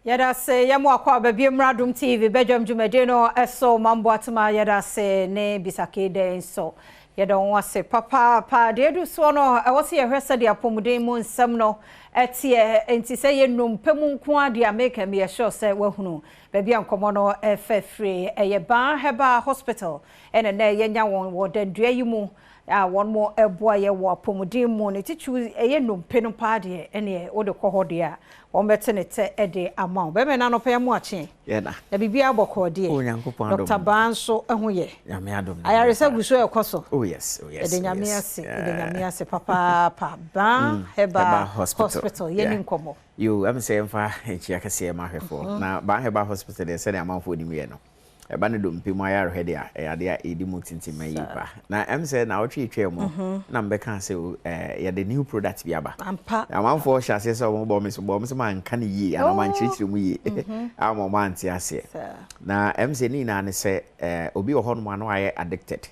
Yɛda ase yɛ mo akɔ aba bio mmra Adom TV badwam dwumadie no so Mambo Atema yɛda ase ne Bisake dɛn nso yɛda wɔn ase papaapa. Deɛ ɛdu soɔ no ɛwɔ sɛ yɛhwɛ sɛdeɛ apɔmuden mu nsɛm no ɛteɛ nti sɛ yɛ nnompe mu nko ara deɛ a meka meyɛ sure sɛ wahunu baabi a nkɔmmɔ no ɛfɛ fire. Ɛyɛ Baa Herbal Hospital ɛna nɛ yɛnya wɔn wɔ dandua yi mu a wɔn boa yɛ wɔ apɔmuden mu, ne titiriw ɛyɛ nnompe no paa deɛ, ɛneɛ wode kɔ hɔ deɛ a, wɔn bɛte ne tɛ de ama wo. Bɛrima no anɔpɛ mu akye yɛna na biribiara bɔkɔɔ deɛ? Onyankopɔn adom. Dr. Baa nso ho yɛ? Nyame adom. Ayaresa gu so ɛkɔ so? Oh yes. Yɛde Nyame ase, yɛde Nyame ase papaapa. Baa Herbal Herbal Hospital. Hospital, yɛni nkɔmmɔ. Yo, sɛ yɛmfa nkyia kɛseɛ ma ahwɛfoɔ na Baa Herbal Hospital deɛ, sɛdeɛ amanfoɔ nim yɛ no, ɛba ne dompe mu ayarehwɛ deɛ a, ɛyɛ adeɛ a ɛdi mu tintim yi pa na sɛ na wɔtwe twaa mu na mbɛka sɛ yɛde new product bi aba. Amanfoɔ hyɛ aseɛ sɛ ɔmo bɔ me so bɔ ɔmo sɛ manka ne yie anaa mankyerɛkyerɛ mu yie ama ɔmo ante aseɛ. Na sɛ ne nyinaa ne sɛ obi wɔ hɔnom a na wayɛ addicted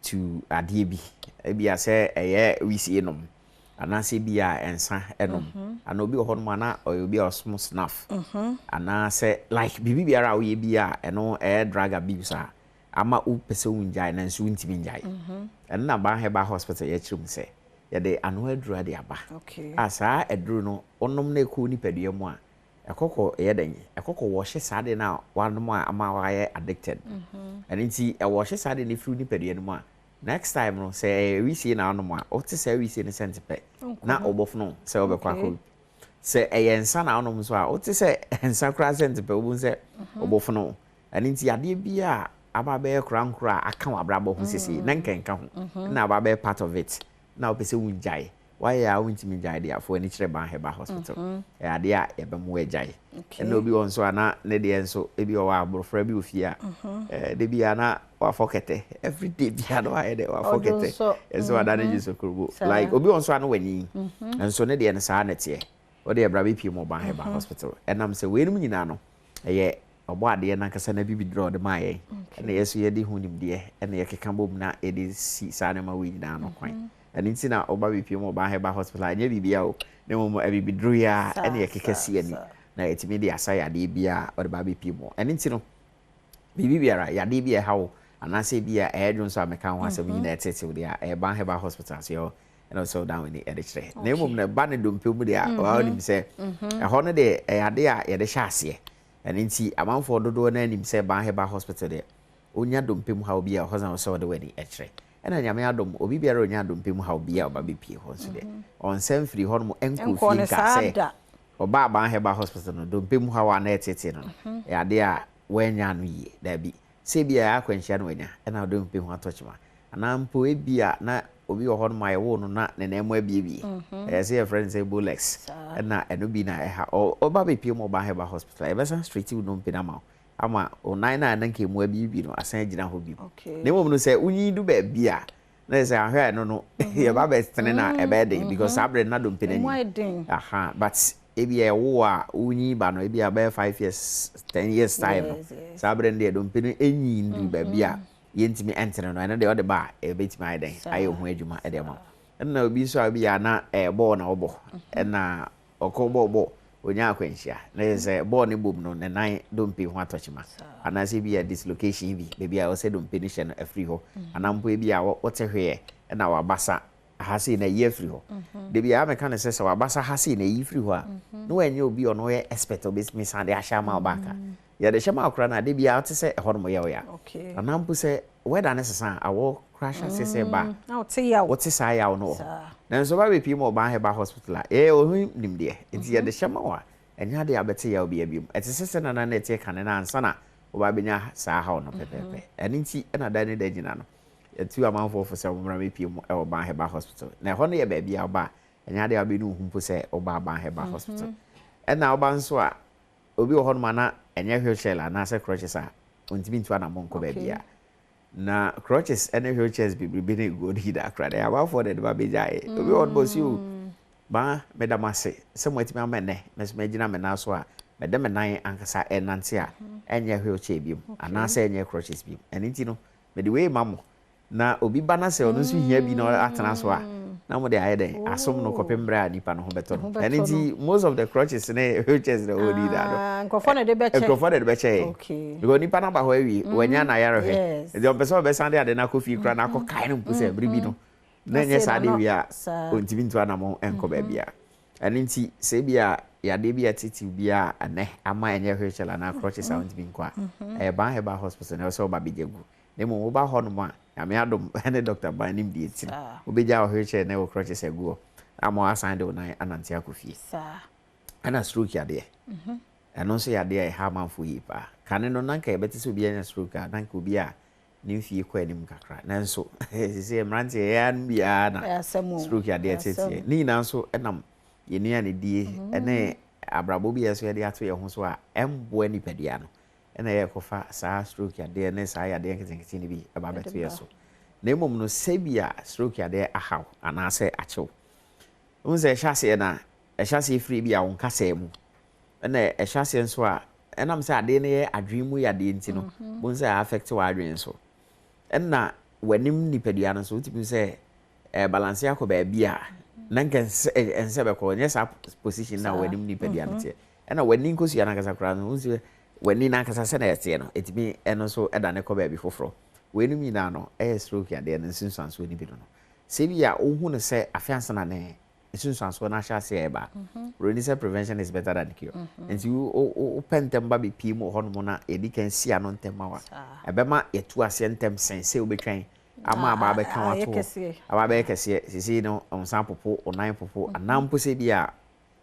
to adeɛ bi, ebi a sɛ ɛyɛ wisie nom anaasɛ bi a nsa ɛnom, anaa obi wɔ hɔnom a na ɔyɛ obi a ɔsom snuff, anaasɛ like biribi biara a woyɛ bi a ɛno ɛyɛ drug abuse a ama wopɛ sɛ wongyae nanso wontumi ngyae. Ɛno na Baa Herbal Hospital yɛkyerɛ mu sɛ yɛde ano aduru ade aba a saa aduru no, wonom no, ɛkɔ nipadua mu a, ɛkɔkɔ ɛyɛ dɛn, ɛkɔkɔ wɔhyɛ saa de no a wanom a ama wayɛ addicted. Ɛno nti ɛwɔhyɛ saa de no firi nipadua no mu a, next time no, sɛ ɛyɛ wisie na anom a, wote saa wisie no sɛnte pɛ na wobɔfono sɛ wobɛkɔ akɔ. Sɛ ɛyɛ nsa na anom nso a, wote sɛ nsa koraa sɛnte pɛ, wobɛhu sɛ wobɔfono. Ɛno nti adeɛ bi a aba bɛyɛ korankora a aka w'abrabɔ ho sesei na nkɛnka ho na aba bɛyɛ part of it na wopɛ sɛ wongyae, wayɛ a wontumi gyae deɛ, afo ani kyerɛ Ban Herbal Hospital. Ɛyɛ adeɛ a yɛbɛmo agyae. Ɛna obi wɔ nso a na ne deɛ nso, ebi wɔ hɔ a aborɔfra bi wɔ fie a de bi a na wafɔ kɛtɛ everyday bia na wayɛ dɛ wafɔ kɛtɛ ɛsɛ wada ne gye so kurubo. Like obi wɔ nso a na wani nso ne deɛ no saa na teɛ, wɔde ɛbra bɛpie mu Ɔban Herbal Hospital. Ɛnam sɛ weinom nyinaa no ɛyɛ ɔbɔ adeɛ nankasa na bibi dorɔ ɔde maa yɛn, ɛna yɛ so yɛde ho nimdeɛ ɛna yɛkeka bom na yɛde si saa nneɛma wei nyinaa no kwan. Ɛno nti na ɔba bɛpie mu Ɔban Herbal Hospital a, ɛnyɛ biribia o, na mmom abibiduro yi a ɛna yɛkeka si ani na yɛtumi de asa yadeɛ bi a ɔde ba bɛpie mu. Ɛno nti no, biribi biara yadeɛ bi a ɛha wo anaasɛ bi a ɛyɛ dwon so a meka ho asɛm nyinaa ɛtetew deɛ a, ɛyɛ Ban Herbal Hospital so yɛwɔ ɛna ɔsɛ ɔdan w'ani ɛde kyerɛ. Na mmom na ɛba ne dompe mu deɛ a, wɔn nim sɛ ɛhɔ no deɛ, ɛyɛ adeɛ a yɛde hyɛ aseɛ. Ɛno nti amanfoɔ dodoɔ no anim sɛ Ban Herbal Hospital deɛ, onya dompe mu haw bi a, ɛhɔ na ɔsɛ ɔde w'ani ɛkyerɛ. Ɛna Nyame adom, obi biara onya dompe mu haw bi a ɔba bɛpie hɔ nso deɛ, ɔnsɛn firi hɔ nom ɛnkɔ fie nka sɛ ɔba Ban Herbal Hospital no, dompe mu haw a na ɛtete no, ɛyɛ adeɛ a wɔanya no yie. Daabi, sɛ ebi a ɛyɛ akwanhyia no wanya ɛna ɔde dompe ho atɔ kyema, anaa mpo ebi a na obi wɔ hɔ nom a yɛwoo no na ne nan mu abiebie, ɛyɛ sɛ yɛfrɛ no sɛ bowlegs, ɛna ɛno bi na ɛha ɔba bɛpie mu Ɔban Herbal Hospital, yɛbɛsan straight wo dompe no ama wo ama wo nan no a na nka emu abiebie no asan agyina hɔ bio. Na mmom no, sɛ wonyi du baabi a na yɛ sɛ ahwɛ a, ɛno no yɛba bɛtene na ɛbɛyɛ den because saa berɛ no na dompe no ani aha. But ebi a ɛwo a wonyi ba no, ebi a bɛyɛ 5 years, 10 years time no, saa berɛ no deɛ, dompe no enyi ndu baabi a yɛntumi ɛntene no. Ɛno deɛ, ɔde ba a, ɛbɛtumi ayɛ dɛn ayɛ ho adwuma ɛde ama wo. Ɛna obi nso a obi a na ɛyɛ bɔɔl na ɔbɔ, ɛna ɔkɔ bɔɔl bɔ, onya akwanhyia na yɛ sɛ bɔɔl ne bom no, ne nan dompe ho atɔ kyema, anaasɛ ebi yɛ dislocation bi, baabi a ɔsɛ dompe no hyɛ no afiri hɔ, anaa mpo ebi a wɔte hweɛ ɛna wabasa ha sei na ɛyi afiri hɔ. Debi a meka ne sɛ wabasa ha sei na ɛyi firi hɔ a, na wɔnyɛ obi a ɔno yɛ expert a obɛtumi san de ahyɛ ama ɔbaaka yɛde hyɛ ma akora no a, debi a wote sɛ ɛhɔ nom yɛ wo ya, anaa mpo sɛ weather ne sesa a, awɔ kora hyɛ ase sɛ ba, wote saa yaw no wɔ hɔ. Nanso ɔba bɛpie mu Ɔban Herbal Hospital a, yɛyɛ ɔho nimdeɛ nti yɛde hyɛ ma wo a, ɛnyɛ adeɛ a bɛte yaw bi abiom. Ɛte sɛ nana na ɛteɛ kane no ansa na wɔba bɛnya saa haw no pɛpɛɛpɛ. Ɛno nti ɛna da ne da gyina no, yɛtu amanfoɔ fo sɛ wɔmmra bɛpie mu ɛwɔ Ban Herbal Hospital. Na ɛhɔ no yɛ baabi a woba a, ɛnyɛ adeɛ a wobɛnu wo ho mpo sɛ woba Ban Herbal Hospital. Ɛna woba nso a, obi wɔ hɔnom a na ɛnyɛ wheelchair anaasɛ crutches a, ɔntumi ntu anammɔ nkɔ baabi a, na crutches ne wheelchairs bebrebe no egu no nyinaa koraa na amanfoɔ de ba bɛgyae. Obi wɔ hɔnom a ɔsi o, baa meda mo ase sɛ mo atumi ama nnɛ me nso magyina me nan so a mede me nan ankasa ɛnante a ɛnyɛ wheelchair biom anaasɛ ɛnyɛ crutches biom. Ɛno nti no, mede wei ma mo na obi ba na sɛ ɔno nso hia bi na atena so a. Na wɔde ayɛ dɛn asom no kɔpem berɛ a nipa no ho bɛtɔ no. Ɛno nti most of the crutches ne wheelchairs na wɔdi da no. Ah, nkurɔfoɔ na de bɛkyɛ. Nkurɔfoɔ na de bɛkyɛ yɛ. Because nipa no aba hɔ awie, wanya n'ayarehwɛ. Nti ɔmpɛ sɛ ɔbɛsan de ade no akɔ fie koraa na akɔ kae no mpo sɛ bere bi no na ɛnyɛ saa de wie a ɔntumi ntu anammɔn nkɔ baabi a. Ɛno nti sɛ ebi a yadeɛ bi a ɛtetew bi a ɛnɛ ama ɛnyɛ wheelchair anaa crutches a ɔntumi nkɔ a, ɛyɛ Ban Herbal Hospital na ɛwɔ sɛ ɔba bɛgya gu. Na mmom woba hɔnom a, Nyame adom ne Dɔkta Ban nimdeɛ nti no, wobɛgya wo wheelchair ne wo crutches agu hɔ na ama woasan de wo nan anante akɔ fie. Ɛna stroke yadeɛ, ɛno nso yɛ adeɛ a ɛha amanfoɔ yie paa. Kane no, na anka yɛbɛte sɛ obi anya stroke a, na anka obi a ne mfie kɔ anim kakra. Nanso seesei mmeranteɛ yɛn ara no bi ara na stroke yadeɛ teteɛ. Ne nyinaa nso nam yɛn nnuanedie ne abrabɔ bi a yɛn nso yɛde ato yɛn ho so a ɛmmoa nipadua no na yɛrekɔfa saa stroke yadeɛ ne saa yadeɛ nketenkete no bi ba abɛto yɛn so. Na mmom no, sɛ bi a stroke yadeɛ ahaw anaasɛ akyew. Wohu sɛ ɛhyɛ aseɛ no a, ɛhyɛ aseɛ firi bi a wo nkasaa mu. Ɛna ɛhyɛ aseɛ nso a, ɛnam sɛ adeɛ no yɛ adwene mu yadeɛ nti no, wohu sɛ affect w'adwene nso. Ɛna w'anim nipadua no nso, wotumi hu sɛ ɛrebalanse akɔ baabi a na nka ɛnsɛ bɛkɔ, ɛnyɛ saa position na w'anim nipadua no teɛ. Ɛna w'ani nkosua no ankasa koraa no, wohu sɛ w'ani no ankasa sɛnea ɛteɛ no, ɛtumi ɛno nso dane kɔ baabi foforɔ. Weinom nyinaa no, ɛyɛ stroke yadeɛ no nsunsuansoɔ no bi no no. Sɛ bi a wohu no sɛ afe ansa na ne nsunsuansoɔ no ahyɛ aseɛ reba a, buroni sɛ prevention is better than cure. Nti wopɛ ntɛm ba bɛpie mu wɔ hɔnom na yɛdi kan si ano ntɛm ma wo a, ɛbɛma yɛatu aseɛ ntɛm sen sɛ wobɛtwɛn ama aba abɛka wo ato hɔ, aba abɛyɛ kɛseɛ. Seesei no, wo nsa apopo, wo nan popo, anaa mpo sɛ bi a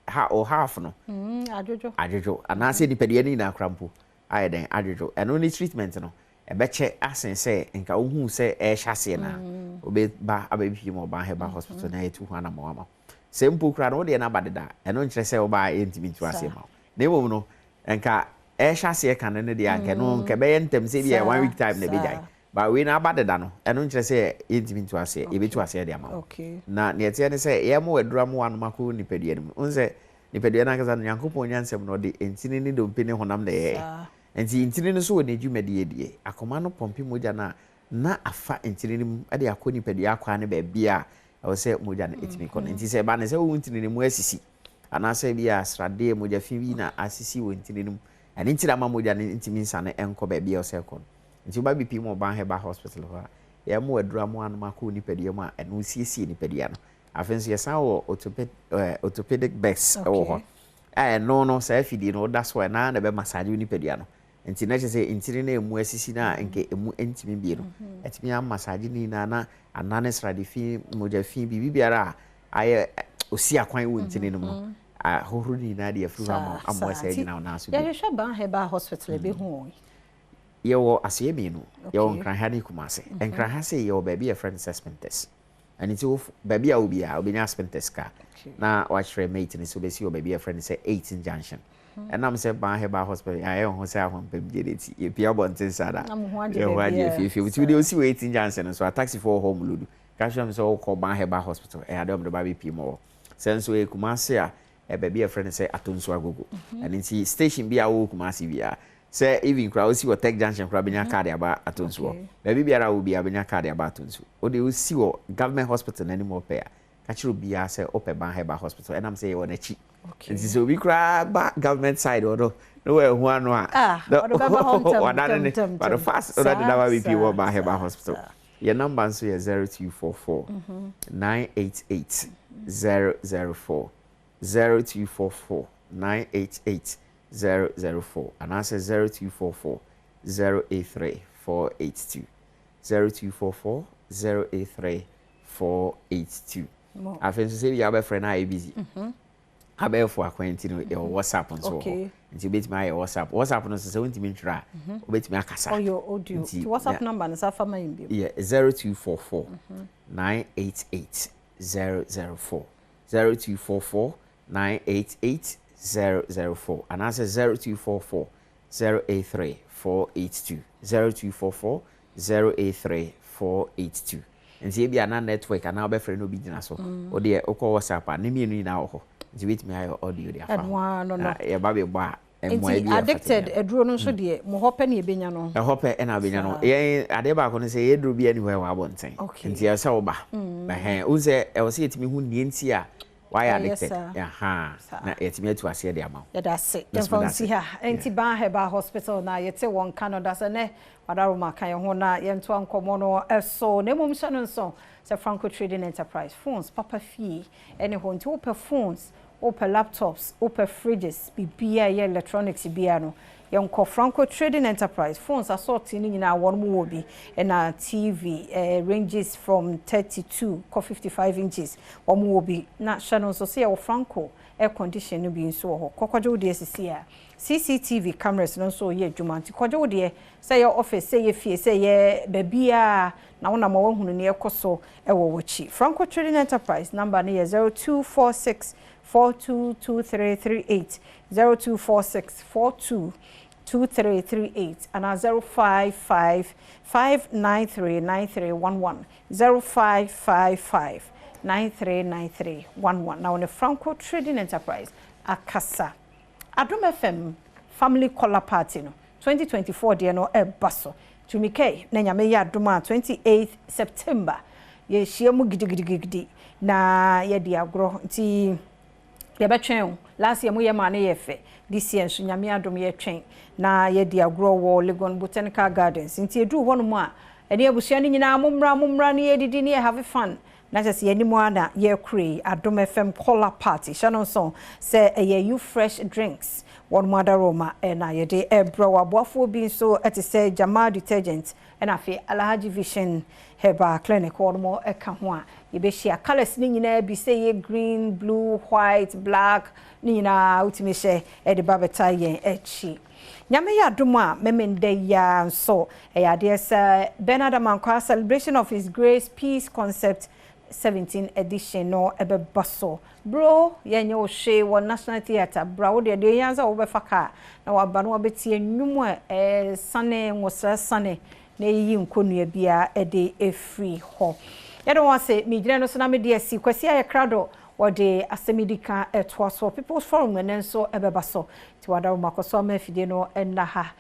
ha o half no adwodwo adwodwo anaasɛ nipadua no nyinaa koraa mpo ayɛ dɛn adwodwo. Ɛno ne treatment no ɛbɛkyɛ asen sɛ nka wohuu sɛ ɛrehyɛ aseɛ no a wobɛba abɛpie mu ɔban herbal hospital na yɛtu ho anammɔn ama wo. Sɛ mpo koraa no wodeɛ no aba deda a, ɛno nkyerɛ sɛ woba a yɛntumi ntu aseɛ ma wo. Na mmom no nka ɛrehyɛ aseɛ kane no deɛ a nka ɛno nka ɛbɛyɛ ntɛm sɛ ebia one week time na ɛbɛgyae. But wei no aba deda no, ɛno nkyerɛ sɛ yɛntumi ntu aseɛ, yɛbɛtu aseɛ de ama wo. Na deɛ ɛteɛ ne sɛ, yɛma wo aduro ama woanom akɔ wo nipadua no mu. Wohu sɛ nipadua no ankasa no, Nyankopɔn nyansam no, ɔde ntini ne dompe ne honam na ɛyɛeɛ. Nti ntini no nso wɔ n'adwumadie die. Akoma no pɔmpe mogya no a, na afa ntini no mu de akɔ nipadua akwaa no baabi a ɛwɔ sɛ mogya no tumi kɔ no. Nti sɛ ɛba no sɛ wo ntini no mu asisi, anaasɛ ebia sradeɛ, mogya fi bi na asisi wɔ ntini no mu, ɛno nti na ama mogya no ntumi nsane nkɔ baabi a ɛwɔ sɛ ɛkɔ no. Nti woba BP mu wɔ Ban Herbal Hospital hɔ a, yɛma wo aduru ama woanom akɔ wo nipadua mu a ɛno siesie nipadua no. Afei nso yɛsan wɔ orthopedic beds wɔ hɔ a ɛno no saa afidie no woda so a ɛno ara na ɛbɛ massage wo nipadua no. Nti na kyerɛ sɛ ntini no a ɛmu asisi no a nka ɛmu ntumi bie no, ɛtumi amassage ne nyinaa na anane srade fi, mogya fi, biribi biara a ayɛ osi akwan wɔ ntini no mu no, ahohoro ne nyinaa de afiri hɔ ama wo ama woasan agyina wo nan so bio. Yɛhwehwɛ Ban Herbal Hospital ɛbɛhu wɔn. Yɛwɔ aseɛ mmienu. Yɛwɔ Nkran ha ne Kumase. Nkran ha sei yɛwɔ baabi a yɛfrɛ no sɛ Spintex. Ɛno nti wo baabi a wɔ biara wobɛnya Spintex car na wakyerɛ mate no sɛ wobɛsi wɔ baabi a yɛfrɛ no sɛ 18 Junction. Ɛnam sɛ Ban Herbal Hospital yɛayɛ yɛn ho sɛ ahompamgye no nti yɛpue abɔnten saa na yɛn ho agye afiefie. Nti wode wosi wɔ 18 Junction nso a taxifoɔ wɔ hɔ wɔn lodu. Ka kyerɛ wɔn sɛ wokɔ Ban Herbal Hospital ɛyɛ adeɛ a wɔde ba abɛpue mu wɔ hɔ. Sɛ nso ɛyɛ Kumase a baabi a yɛfrɛ no sɛ Atonsu Agogo. Ɛno nti station bi a wowɔ Kumasi biara, sɛ even koraa wosi wɔ Tech Junction koraa bɛnya car de aba Atonsu hɔ. Baabi biara a wowɔ biara bɛnya car de aba Atonsu. Wo deɛ wosi wɔ Government Hospital no anim hɔ pɛ a, ka kyerɛ obiara sɛ wopɛ Ban Herbal Hospital ɛnam sɛ yɛwɔ n'akyi. Nti sɛ obi koraa ba government side hɔ no na wanhu ano a, na wadane ne, but fast na ɔde no aba abɛpie wɔ Ban Herbal Hospital. Yɛn number nso yɛ 0244 988 004, 0244 988 004 anaasɛ 0244 083 482, 0244 083 482. Afei nso sɛ ebia wobɛfrɛ no ayɛ busy. Abɛɛfo akwan nti no yɛwɔ WhatsApp nso wɔ hɔ. Nti wobɛtumi ayɛ WhatsApp. WhatsApp no nso sɛ wontumi ntwerɛ a, wobɛtumi akasa. Ɔyɛ audio. Nti WhatsApp number no sa fa ma yɛn bio. Yɛ 0244 988 004. 0244 988 004 anaasɛ 0244 083 482. 0244 083 482. Nti ebia na network anaa wobɛfrɛ na obi gyina so. Wo deɛ wokɔ WhatsApp a, ne mmienu nyinaa wɔ hɔ. Nti wobɛtumi ayɛ audio de afa ho. Na yɛba bɛbɔ a, Mmoa Nti bi a ɛfata addicted biara. Aduro no nso deɛ, mo hɔ pɛ ne yɛbɛnya no? Ɛhɔ pɛ ɛna abɛnya no. Yɛn adeɛ baako no sɛ yɛduro bi ani hɔ ɛwɔ abɔnten. Nti ɛwɔ sɛ woba ɛhɛn, wohu sɛ ɛwɔ sɛ yɛtumi hu nea nti a wayɛ Ɛyɛ addicted. saa. Ɛha Saa. na yɛtumi atu aseɛ de ama wo. Yɛda ase. Yes, Yɛmfa meda nsi ase. ha. Enti Ban Herbal Hospital na yɛte wɔn ka no da sɛ nɛ wadaroma ka yɛn ho na yɛntoa nkɔmmɔ no ɛso. Na mmom hyɛ no nso sɛ Franco Trading Enterprise, phones papa fie ɛne hɔ. Nti wopɛ phones, wopɛ laptops, wopɛ fridges, biribiaa ɛyɛ electronics biara no, yɛnkɔ Franco Trading Enterprise. Phones asɔɔte no nyinaa wɔn mu wɔ bi, ɛna TV ranges from 32 kɔ 55 inches, wɔn wɔ bi. Na hyɛ no nso sɛ yɛwɔ Franco air condition no bi nso wɔ hɔ. Kɔkɔgye wo deɛ sisi a CCTV cameras no nso yɛ adwuma, nti kɔgye wo deɛ, sɛ yɛ office, sɛ yɛ fie, sɛ yɛ baabiaa na wonam a woahunu ne ɛkɔ so ɛwɔ w'akyi. Franco Trading Enterprise number no yɛ 0246 422338, 0246 42 2338 and 055 593 9311, 0555 939311. Na wɔne Franco Trading Enterprise akasa. Adom FM Family Color Party no 2024 deɛ no ɛba so tumi kɛ na Nyame yɛ adom a, 28 September yɛhyia mu gidigidigidi na yɛde agorɔ, nti yɛbɛtwɛn o. Last year moyɛ maa ne yɛ fɛ. This year nso Nyame adom, yɛtwɛn na yɛdi agorɔ wɔ Legon Botanical Gardens. Nti ɛduru hɔnom a, ɛne abusua no nyinaa mommra, mommra ne yɛdidi ne yɛ have fun. Na kyerɛ sɛ yɛnim a na yɛrekure yi Adom FM Color Party. Hyɛ no nso sɛ ɛyɛ You Fresh Drinks wɔn mu adaroma ɛna yɛde ɛbrɛ wɔ. Aboafoɔ bi nso ɛte sɛ Jamal Detergent, ɛna afei Alhaji Vision Herbal Clinic wɔn mo ɛka ho a yɛbɛhyia. Colours ne nyinaa bi sɛ yɛ green, blue, white, black ne nyinaa wotumi hyɛ ɛde ba bɛta yɛn akyi. Nyame yɛ adom a, Memenda yi nso ɛyɛ adeɛ sɛ Bernard Amankwa Celebration of His Grace Peace Concert 17 edition no ɛbɛba so. Bro, yɛnyɛ wo hwee wɔ National Theatre. Bra, wo deɛ yɛn sɛ wobɛfa kaa na waba na wabɛtie nnwom a ɛsane nwosra sane na ɛyiyi nkonnua biara ɛde ɛfiri hɔ. Yɛde wɔn ase megyina no so na mede asi. Kwasi ayɛ krado, wɔde asɛm di kan ɛtoa so. People's Forum ɛnɛ nso ɛbɛba so, nti wada wo makɔ so ama afidie no ɛnna ha.